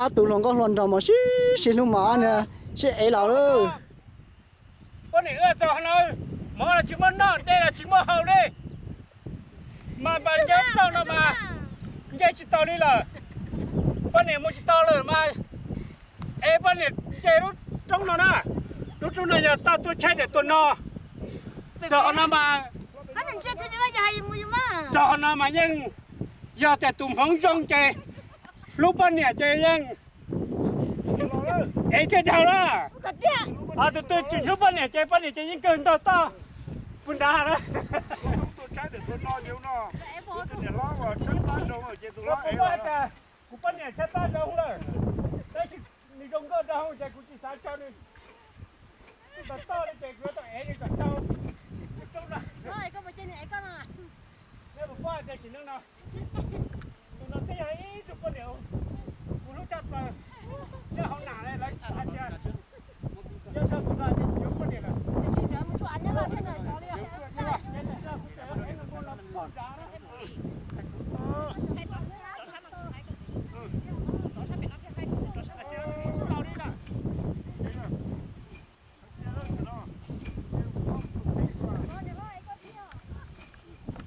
Ob tug hluas nkauj hluas nraug mas sib sib hlub mas ob niag sib ev los lawm. Poj niam wb txog no, mov los tsis muaj noj, dej los tsis muaj haus li, mas nce roob no mas nce tsis tau li lawm. Poj niam mus tsis tau lawm mas es poj niam nce lub roob no na, lub roob no yog toj tuaj tshaib daim tuaj no. Txog qhov no mas, txog qhov no mas yeej yog tias tus hmoov zoo ces hlub poj niam ces yeej ev thiaj dhau lawm. Ho tus twg tsis hlub poj niam ces poj niam ces yeej kawg ntaug toj puag nrad lawm. Kuv poj niam tshaib plab zoo lawm, tab sis nws zoo nkauj dhau ces kuv tsis xav tso nws tawm toj li ces kuv yuav tau ev nws kom tau. Neb puas paub tias sim neej no tus no twb yog ib tug poj niam kuv hlub tshaj plaws.